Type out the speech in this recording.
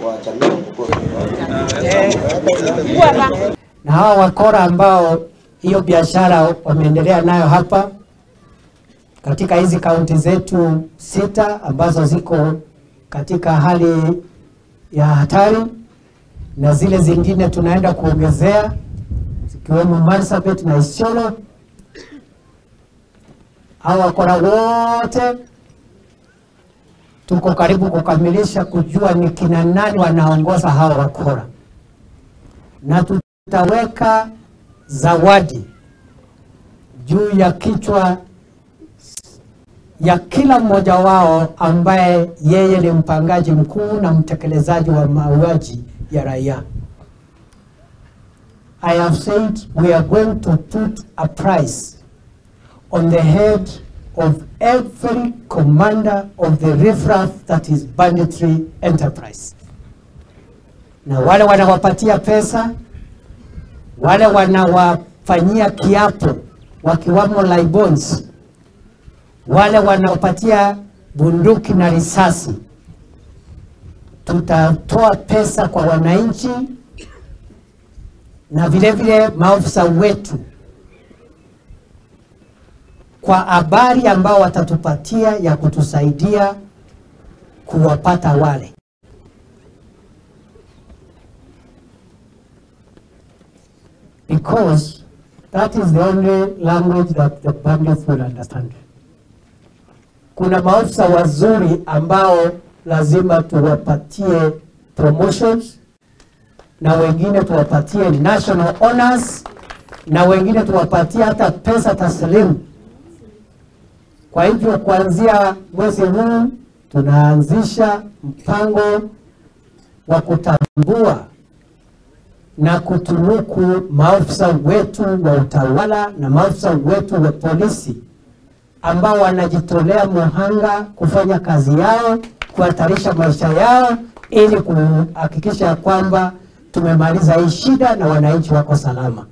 wa jamii ya Pokot. Na hawa wakora ambao hiyo biashara wameendelea nayo hapa katika hizi kaunti zetu 6 ambazo ziko katika hali ya hatari, na zile zingine tunaenda kuongezea zikiwemo Marsabit na Isiolo. Hawa wakora wote tuko karibu kukamilisha kujua ni kina nani wanaongoza hawa wakora, na tutaweka zawadi juu ya kichwa ya kila mmoja wao ambaye yeye ni mpangaji mkuu na mtekelezaji wa mauaji ya raia. I have said we are going to put a price on the head of every commander of the riffraff that is banditry enterprise. Na wale wanawapatia pesa, wale wanawafanyia kiapo wakiwamo laibons, wale wanaopatia bunduki na risasi, tutatoa pesa kwa wananchi na vile vile maafisa wetu kwa habari ambao watatupatia ya kutusaidia kuwapata wale. Because that is the only language that the bandits will understand. Kuna maafisa wazuri ambao lazima tuwapatie promotions, na wengine tuwapatie national honors, na wengine tuwapatie hata pesa taslimu. Kwa hivyo kuanzia mwezi huu tunaanzisha mpango wa kutambua na kutunuku maafisa wetu wa utawala na maafisa wetu wa polisi ambao wanajitolea muhanga kufanya kazi yao, kuhatarisha maisha yao ili kuhakikisha kwamba tumemaliza hii shida na wananchi wako salama.